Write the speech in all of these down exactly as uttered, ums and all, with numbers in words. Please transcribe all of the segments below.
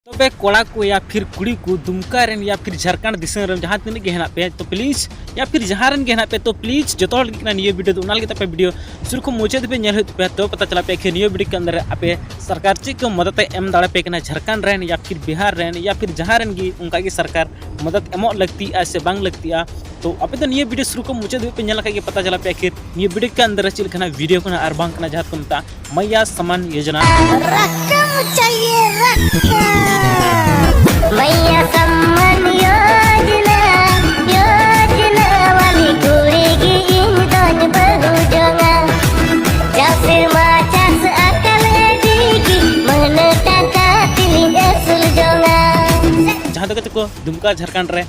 ᱛᱚᱵᱮ ᱠᱚᱲᱟ ᱠᱚ ᱭᱟ ᱯᱷᱤᱨ ᱠᱩᱲᱤ ᱠᱚ, ᱫᱩᱢᱠᱟ ᱨᱮᱱ ᱭᱟ ᱯᱷᱤᱨ ᱡᱷᱟᱲᱠᱷᱚᱸᱰ ᱫᱤᱥᱚᱢ ᱨᱮᱱ ᱡᱟᱦᱟᱸ ᱛᱤᱱᱟᱹᱜ ᱜᱮ ᱦᱮᱱᱟᱜ ᱯᱮ, ᱛᱚ ᱯᱞᱤᱡᱽ, ᱭᱟ ᱯᱷᱤᱨ ᱡᱟᱦᱟᱸ ᱨᱮᱱ ᱜᱮ ᱦᱮᱱᱟᱜ ᱯᱮ, ᱛᱚ ᱯᱞᱤᱡᱽ ᱡᱚᱛᱚ ᱦᱚᱲ ᱞᱟᱹᱜᱤᱫ ᱠᱟᱱᱟ ᱱᱤᱭᱟᱹ ᱵᱷᱤᱰᱤᱭᱳ ᱫᱚ, ᱚᱱᱟ ᱞᱟᱹᱜᱤᱫ ᱟᱯᱮ ᱵᱷᱤᱰᱤᱭᱳ ᱥᱩᱨᱩ ᱠᱷᱚᱱ ᱢᱩᱪᱟᱹᱫ ᱫᱷᱟᱹᱵᱤᱡ ᱧᱮᱞ ᱦᱩᱭᱩᱜ ᱛᱟᱯᱮᱭᱟ, ᱛᱚᱵᱮ ᱯᱟᱛᱟ ᱪᱟᱞᱟᱜ ᱯᱮ᱾ ᱟᱹᱠᱷᱤᱨ ᱱᱤᱭᱟᱹ ᱵᱷᱤᱰᱤᱭᱳ ᱠᱮ ᱟᱱᱫᱟᱨ ᱨᱮ ᱟᱯᱮ ᱥᱚᱨᱠᱟᱨ ᱪᱮᱫ ᱠᱚ ᱢᱚᱫᱚᱫ ᱮ ᱮᱢ ᱫᱟᱲᱮ ᱯᱮ ᱠᱟᱱᱟ ᱡᱷᱟᱲᱠᱷᱚᱸᱰ ᱨᱮᱱ ᱭᱟ ᱯᱷᱤᱨ ᱵᱤᱦᱟᱨ ᱨᱮᱱ ᱭᱟ ᱯᱷᱤᱨ ᱡᱟᱦᱟᱸ ᱨᱮᱱ ᱜᱮ ᱚᱱᱠᱟ ᱜᱮ ᱥᱚᱨᱠᱟᱨ ᱢᱚᱫᱚᱫ ᱮᱢᱚᱜ ᱞᱟᱹᱠᱛᱤᱜᱼᱟ ᱥᱮ ᱵᱟᱝ ᱞᱟᱹᱠᱛᱤᱜᱼᱟ, ᱛᱚ ᱟᱯᱮ ᱫᱚ ᱱᱤᱭᱟᱹ ᱵᱷᱤᱰᱤᱭᱳ ᱥᱩᱨᱩ ᱠᱷᱚᱱ ᱢᱩᱪᱟᱹᱫ ᱫᱷᱟᱹᱵᱤᱡ ᱯᱮ ᱧᱮᱞ ᱞᱮᱠᱷᱟᱡ ᱜᱮ ᱯᱟᱛᱟ ᱪᱟᱞᱟᱜ ᱯᱮ᱾ ᱟᱹᱠᱷᱤᱨ ᱱᱤᱭᱟᱹ ᱵᱷᱤᱰᱤᱭᱳ ᱠᱮ ᱟᱱᱫᱟᱨ ᱨᱮ ᱪᱮᱫ ᱞᱮᱠᱟᱱᱟᱜ ᱵᱷᱤᱰᱤᱭᱳ ᱠᱟᱱᱟ ᱟᱨ ᱵᱟᱝ ᱠᱟᱱᱟ ᱡᱟᱦᱟᱸ ᱠᱚ ᱢᱮᱛᱟᱜᱼᱟ ᱢᱟᱭᱟ ᱥᱟᱢᱟᱱ ᱭᱳᱡᱚᱱᱟ᱾ रकम चाहिए रकम। मैया सम्मान योजना, योजना वाली कुड़ी की इन दोन बहु जोंगा। चास मा चास अकल एडी की, मन टाका तिली एसुल जोंगा। ᱡᱟᱦᱟᱸ ᱫᱚ ᱜᱟᱛᱮ ᱠᱚ, ᱫᱩᱢᱠᱟ ᱡᱷᱟᱲᱠᱷᱚᱸᱰ ᱨᱮ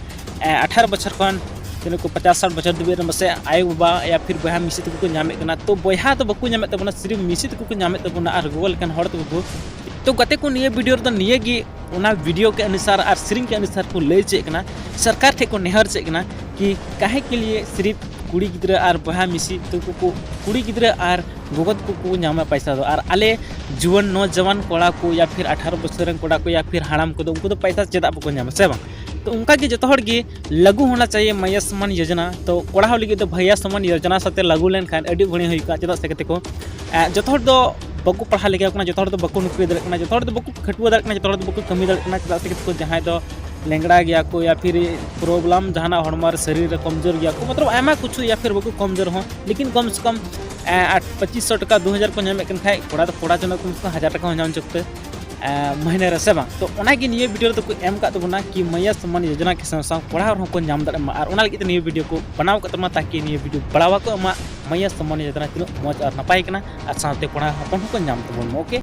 ᱮ, ᱟᱴᱷᱟᱨᱚ ᱵᱚᱪᱷᱚᱨ ᱠᱷᱚᱱ ᱛᱤᱱᱟᱹᱜ ᱠᱚ ᱯᱚᱪᱟᱥ ᱥᱟᱴ ᱵᱚᱪᱷᱚᱨ ᱫᱷᱟᱹᱵᱤᱡ ᱨᱮ ᱢᱟᱥᱮ ᱟᱭᱳ ᱵᱟᱵᱟ ᱭᱟ ᱯᱷᱤᱨ ᱵᱚᱭᱦᱟ ᱢᱤᱥᱤ ᱛᱟᱠᱚ ᱠᱚ ᱧᱟᱢᱮᱫ ᱠᱟᱱᱟ᱾ ᱛᱚ ᱵᱚᱭᱦᱟ ᱫᱚ ᱵᱟᱠᱚ ᱧᱟᱢᱮᱫ ᱛᱟᱵᱚᱱᱟ, ᱥᱤᱨᱤᱯ ᱢᱤᱥᱤ ᱛᱟᱠᱚ ᱠᱚ ᱧᱟᱢᱮᱫ ᱛᱟᱵᱚᱱᱟ ᱟᱨ ᱜᱚᱜᱚ ᱞᱮᱠᱟᱱ ᱦᱚᱲ ᱛᱟᱠᱚ ᱠᱚ᱾ ᱛᱚ ᱜᱟᱛᱮ ᱠᱚ, ᱱᱤᱭᱟᱹ ᱵᱷᱤᱰᱤᱭᱳ ᱨᱮᱫᱚ ᱱᱤᱭᱟᱹ ᱜᱮ, ᱚᱱᱟ ᱵᱷᱤᱰᱤᱭᱳ ᱠᱮ ᱚᱱᱩᱥᱟᱨ ᱟᱨ ᱥᱮᱨᱮᱧ ᱠᱮ ᱚᱱᱩᱥᱟᱨ ᱠᱚ ᱞᱟᱹᱭ ᱪᱮᱫ ᱠᱟᱱᱟ, ᱥᱚᱨᱠᱟᱨ ᱴᱷᱮᱱ ᱠᱚ ᱱᱮᱦᱚᱨ ᱪᱮᱫ ᱠᱟᱱᱟ ᱠᱤ ᱠᱟᱦᱮ ᱠᱮ ᱞᱤᱭᱮ ᱥᱤᱨᱤᱯ ᱠᱩᱲᱤ ᱜᱤᱫᱽᱨᱟᱹ ᱟᱨ ᱵᱚᱭᱦᱟ ᱢᱤᱥᱤ ᱛᱟᱠᱚ ᱠᱚ, ᱠᱩᱲᱤ ᱜᱤᱫᱽᱨᱟᱹ ᱟᱨ ᱜᱚᱜᱚ ᱛᱟᱠᱚ ᱠᱚ ᱧᱟᱢᱟ ᱯᱟᱭᱥᱟ ᱫᱚ, ᱟᱨ ᱟᱞᱮ ᱡᱩᱣᱟᱹᱱ ᱱᱚᱡᱟᱣᱟᱱ ᱠᱚᱲᱟ ᱠᱚ ᱭᱟ ᱯᱷᱤᱨ ᱟᱴᱷᱟᱨᱚ ᱵᱚᱪᱷᱚᱨ ᱨᱮᱱ ᱠᱚᱲᱟ ᱠᱚ ᱭᱟ ᱯᱷᱤᱨ ᱦᱟᱲᱟᱢ ᱠᱚᱫᱚ ᱩᱱᱠᱩ ᱫᱚ ᱯᱟᱭᱥᱟ ᱪᱮᱫᱟᱜ ᱵᱟᱠᱚ ᱧᱟᱢᱟ, ᱥᱮ ᱵᱟᱝ? ᱛᱚ ᱚᱱᱠᱟ ᱜᱮ ᱡᱚᱛᱚ ᱦᱚᱲ ᱜᱮ ᱞᱟᱹᱜᱩ ᱦᱳᱱᱟ ᱪᱟᱦᱤᱭᱮ ᱢᱟᱭᱟ ᱥᱚᱢᱟᱱ ᱭᱳᱡᱚᱱᱟ᱾ ᱛᱚ ᱠᱚᱲᱟ ᱦᱚᱲ ᱞᱟᱹᱜᱤᱫ ᱫᱚ ᱵᱷᱟᱭᱭᱟ ᱥᱚᱢᱟᱱ ᱭᱳᱡᱚᱱᱟ ᱥᱟᱛᱮ ᱞᱟᱹᱜᱩ ᱞᱮᱱᱠᱷᱟᱱ ᱟᱹᱰᱤ ᱵᱷᱟᱹᱜᱤ ᱦᱩᱭ ᱠᱚᱜᱼᱟ᱾ ᱪᱮᱫᱟᱜ ᱥᱮ ᱜᱟᱛᱮ ᱠᱚ, ᱮ, ᱡᱚᱛᱚ ᱦᱚᱲ ᱫᱚ ᱵᱟᱠᱚ ᱯᱟᱲᱦᱟᱣ ᱞᱮᱠᱷᱟ ᱠᱟᱱᱟ, ᱡᱚᱛᱚ ᱦᱚᱲ ᱫᱚ ᱵᱟᱠᱚ ᱱᱚᱠᱨᱤ ᱫᱟᱲᱮᱭᱟᱜ ᱠᱟᱱᱟ, ᱡᱚᱛᱚ ᱦᱚᱲ ᱫᱚ ᱵᱟᱠᱚ ᱠᱷᱟᱹᱴᱩᱣᱟᱹ ᱫᱟᱲᱮᱭᱟᱜ ᱠᱟᱱᱟ, ᱡᱚᱛᱚ ᱦᱚᱲ ᱫᱚ ᱵᱟᱠᱚ ᱠᱟᱹᱢᱤ ᱫᱟᱲᱮᱭᱟᱜ ᱠᱟᱱᱟ᱾ ᱪᱮᱫᱟᱜ ᱥᱮ ᱜᱟᱛᱮ ᱠᱚ, ᱡᱟᱦᱟᱸᱭ ᱫᱚ ᱞᱮᱝᱲᱟ ᱜᱮᱭᱟ ᱠᱚ ᱭᱟ ᱯᱷᱤᱨ ᱯᱨᱚᱵᱞᱮᱢ ᱡᱟᱦᱟᱱᱟᱜ ᱦᱚᱲᱢᱚ ᱨᱮ ᱥᱚᱨᱤᱨ ᱨᱮ ᱠᱚᱢᱡᱳᱨ ᱜᱮᱭᱟ ᱠᱚ, ᱢᱚᱛᱞᱚᱵ ᱟᱭᱢᱟ ᱠᱤᱪᱷᱩ ᱭᱟ ᱯᱷᱤᱨ ᱵᱟᱠᱚ ᱠᱚᱢᱡᱳᱨ ᱦᱚᱸ, ᱞᱮᱠᱤᱱ ᱠᱚᱢ ᱥᱮ ᱠᱚᱢ, ᱮ, ᱟᱴ, ᱯᱚᱸᱪᱤᱥ ᱥᱚ ᱴᱟᱠᱟ, ᱫᱩ ᱦᱟᱡᱟᱨ ᱠᱚ ᱧᱟᱢᱮᱫ ᱠᱟᱱ ᱠᱷᱟᱡ, ᱠᱚᱲᱟ ᱫᱚ ᱠᱚᱲᱟ ᱡᱚᱱᱚᱜ ᱠᱚᱢ ᱥᱮ ᱠᱚᱢ ᱦᱟᱡᱟᱨ ᱴᱟᱠᱟ ᱦᱚᱸ ᱧᱟᱢ ᱦᱚᱪᱚ ᱠᱚᱯᱮ, ᱮ, ᱢᱟᱹᱦᱱᱟᱹ ᱨᱮ, ᱥᱮ ᱵᱟᱝ? ᱛᱚ ᱚᱱᱟᱜᱮ ᱱᱤᱭᱟᱹ ᱵᱷᱤᱰᱤᱭᱳ ᱨᱮᱫᱚ ᱠᱚ ᱮᱢ ᱠᱟᱜ ᱛᱟᱵᱚᱱᱟ ᱠᱤ ᱢᱟᱹᱭᱟ ᱥᱚᱢᱟᱱ ᱭᱳᱡᱚᱱᱟ ᱠᱤ ᱥᱟᱶ ᱥᱟᱶ ᱠᱚᱲᱟ ᱦᱚᱲ ᱦᱚᱸᱠᱚ ᱧᱟᱢ ᱫᱟᱲᱮᱭᱟᱜ ᱢᱟ, ᱟᱨ ᱚᱱᱟ ᱞᱟᱹᱜᱤᱫ ᱛᱮ ᱱᱤᱭᱟᱹ ᱵᱷᱤᱰᱤᱭᱳ ᱠᱚ ᱵᱮᱱᱟᱣ ᱠᱟᱜ ᱛᱟᱵᱚᱱᱟ, ᱛᱟᱠᱤ ᱱᱤᱭᱟᱹ ᱵᱷᱤᱰᱤᱭᱳ ᱵᱟᱲᱟᱣ ᱟᱠᱚ ᱢᱟ ᱢᱟᱹᱭᱟ ᱥᱚᱢᱟᱱ ᱭᱳᱡᱚᱱᱟ ᱛᱤᱱᱟᱹᱜ ᱢᱚᱡᱽ ᱟᱨ ᱱᱟᱯᱟᱭ ᱠᱟᱱᱟ, ᱟᱨ ᱥᱟᱶᱛᱮ ᱠᱚᱲᱟ ᱦᱚᱯᱚᱱ ᱦᱚᱸᱠᱚ ᱧᱟᱢ ᱛᱟᱵᱚᱱ ᱢᱟ᱾ ᱳᱠᱮ,